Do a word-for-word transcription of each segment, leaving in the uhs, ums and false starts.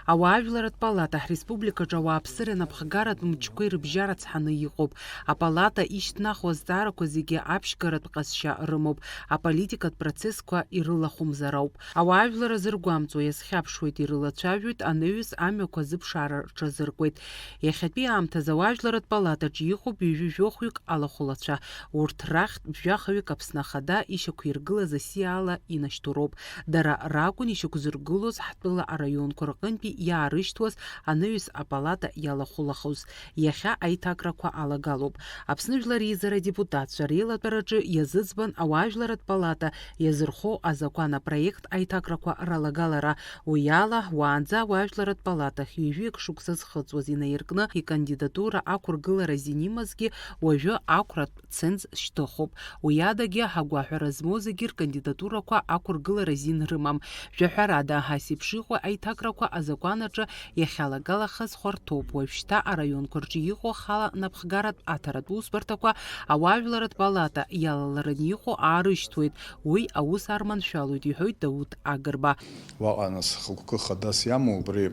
Ауаажәларратә палата ҳреспубликаҿы ауааԥсыра напхгаратә мчқәеи рыбжьара цҳаны иҟоуп. Апалата ишьҭнахуа азҵаарақәа зегьы аԥшьгаратә ҟазшьа рымоуп, аполитикатә процессқәа ирылахәымзар ауп. Ауаажәлар азыргәамҵуа иазхьаԥшуеит, ирылацәажәоит, анаҩс амҩақәа азыԥшаара рҽазыркуеит. Иахьатәи аамҭазы ауаажәларратә палатаҿы иҟоуп ҩажәи жәохәҩык алахәылацәа. Урҭ рахьтә жәахаҩык Аԥсны Ахада ишьақәиргылаз асиаала инашьҭу роуп. Дара ракәын ишьақәзыргылоз ҳтәыла араионқәа рҟынтәи иаарышьҭуаз анаҩс апалата иалахәылахоз. Иахьа аиҭакрақәа алагалоуп. Аԥсны Жәлар Реизара адепутатцәа реилатәараҿы иазыӡбан ауаажәларратә палата иазырхоу азакәан апроект аиҭакрақәа ралагалара. Уи ала, уаанӡа ауаажәларратә палатахь ҩажәиак шықәса зхыҵуаз инаиркны икандидатура ақәыргылара азин имазгьы уажәы ақәратә ценз шьҭыхуп. Уи адагьы, агәаҳәара змоу зегьы ркандидатурақәа ақәыргылара азин рымам. Жәаҳәарада, ас еиԥш иҟоу аиҭакрақәа азакәан аҿы иахьалагалахаз хәарҭоуп. Уажәшьҭа араионқәа рҿы иҟоу ахала напхгаратә аҭаратә усбарҭақәа ауаажәларратә палата иалалараны иҟоу аарышьҭуеит. Уи аус арманшәалоит, иҳәоит Дауҭ Агрба. Уаҟа нас хықәкы хадас иамоу убри,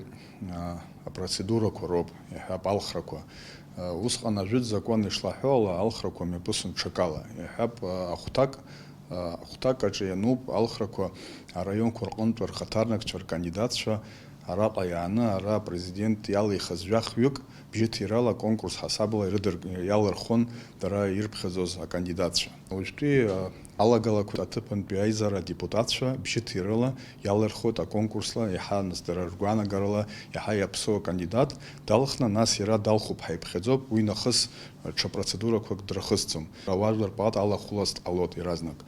а, апроцедурақәа роуп, иаҳҳәап, алхрақәа. А, усҟан ажәытә закәан ишлаҳәо ала, алхрақәа мҩаԥысон ҽакала. Иаҳҳәап, а, ахәҭак, а, ахәҭак аҿы иануп алхрақәа араионқәа рҟынтә рхаҭарнакцәа, ркандидатцәа, араҟа иааны ара апрезидент иалихыз жәахҩык бжьыҭирала аконкурс ҳасабала ирыдырк-, иалырхуан дара ирыԥхьаӡоз акандидатцәа. Уажәтәи, а, алагалақәа аҭыԥантәи аизара адепутатцәа бжьыҭирала иалырхуеит аконкурсла, иаҳа нас дара ргәаанагарала иаҳа иаԥсоу акандидат далхны, нас иара далхуп ҳәа иԥхьаӡоуп, уи нахыс ҽа процедурақәак драхысӡом. Ауаажәлар палата алахәылаз дҟалоит иаразнак.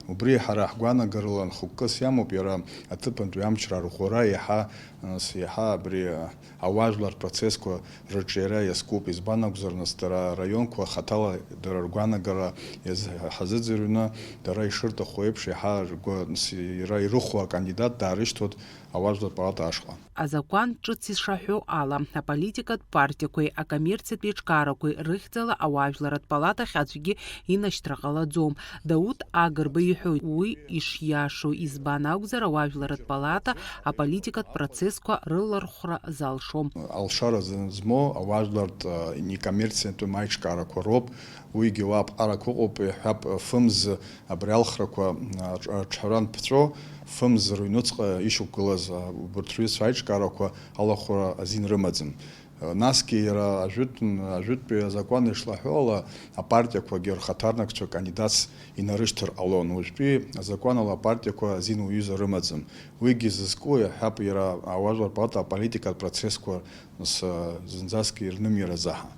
Убри ҳара ҳгәаанагарала нхықәкыс иамоуп иара аҭыԥантәи амчра арӷәӷәара иаҳа, нас, иаҳа абри, а, ауаажәлар рпроцессқәа рыҿиара иазкуп, избан акәзар, нас, дара араионқәа хаҭала дара ргәаанагара иаз-, ҳазыӡырҩны, дара ишырҭаху еиԥш, иаҳа ргәы, нас, иара ирыхәо акандидат даарышьҭуеит ауаажәлар палата ашҟа. Азакәан ҿыц ишаҳәо ала, аполитикатә партиақәеи акоммерциатә еиҿкаарақәеи рыхьӡала ауаажәларратә палатахь аӡәгьы инашьҭра ҟалаӡом. Дауҭ Агрба иҳәоит, уи ишиашоу, избан акәзар, ауаажәларратә палата аполитикатә процессқәа рылархәра залшом. Алшара зын-, змоу ауаажәлартә, а, некоммерциатәым аиҿкаарақәа роуп, уигьы уа аԥҟарақәа ыҟоуп, иҳәап, фымз абри алхрақәа, а, ҿ-, аҿҳәара анԥҵәо, фымз рыҩнуҵҟа ишьақәгылаз, а, убарҭ рҩызцәа аиҿкаарақәа алахәра азин рымаӡам. Насгьы иара ажәытә, ажәытәтәи азакәан ишлаҳәо ала, апартиақәагьы рхаҭарнакцәа кандидатс инарышьҭыр ҟалон. Уажәтәи азакәан ала апартиақәа азин уҩыза рымаӡам. Уигьы зызку, иаҳҳәап, иара ауаажәлар палата аполитикатә процессқәа, нас, зынӡаск ирнымиаразаҳа.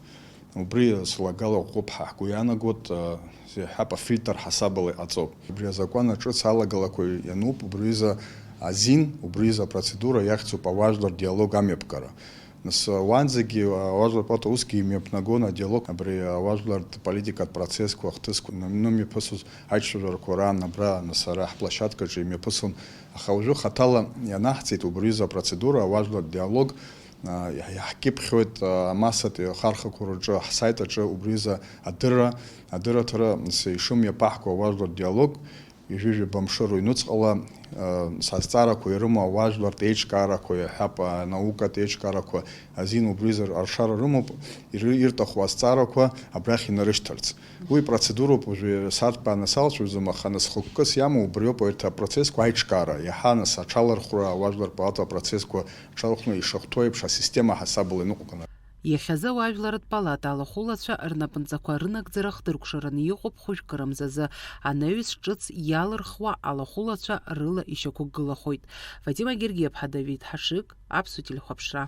Убри слагала ӷәӷәоуп ҳәа ҳгәы иаанагоит, иаҳҳәап, афильтр ҳасабала иҟаҵоуп. Убри азакәан аҿыц алагалақәа иануп, убри изы азин, убри изы апроцедура иахьӡуп ауаажәлар диалог амҩаԥгара. Нас, уанӡагьы ауаажәлар палата усгьы имҩаԥнагон адиалог абри ауаажәлартә политикатә процессқәа ахҭысқәа нымҩаԥысыз аиҿцәажәарақәа раан абра, нас, ара ҳплощадкаҿы имҩаԥысон. Аха уажәы хаҭала ианаҳҵеит убри изы апроцедура, ауаажәлартә диалог, а, иаҳ-, иаҳкьыԥхьуеит, а, амассатә еихархақәа рҿы, ҳсайт аҿы убри изы адырра, адырраҭара, нас, ишымҩаԥаҳго ауаажәлартә диалог, ҩажәижәаба мшы рыҩнуҵҟала, э, сазҵаарақәа ирымоу ауаажәлартә еиҿкаарақәа, иаҳҳәап, анаукатә еиҿкаарақәа азин убризы аршара рымоуп, иры-, ирҭаху азҵаарақәа абрахь инарышьҭырц. Уи процедуроуп, уажәы сарҭбааны салцәажәаӡом, аха нас хықәкыс иамоу убриоуп, урҭ апроцессқәа аиҿкаара, иаҳа нас аҽалархәра, ауаажәлар палата апроцессқәа аҽалархәны ишахәҭоу еиԥш асистема ҳасабала иныҟәганы. Иахьазы ауаажәларратә палата алахәылацәа рнапынҵақәа рынагӡара хдыркәшараны иҟоуп хәыжәкырамзазы, анаҩс ҿыц иалырхуа алахәылацәа рыла ишьақәгылахоит. Фатима Гергиаԥҳа, Давид Ҳашыг, Аԥсуа телехәаԥшра.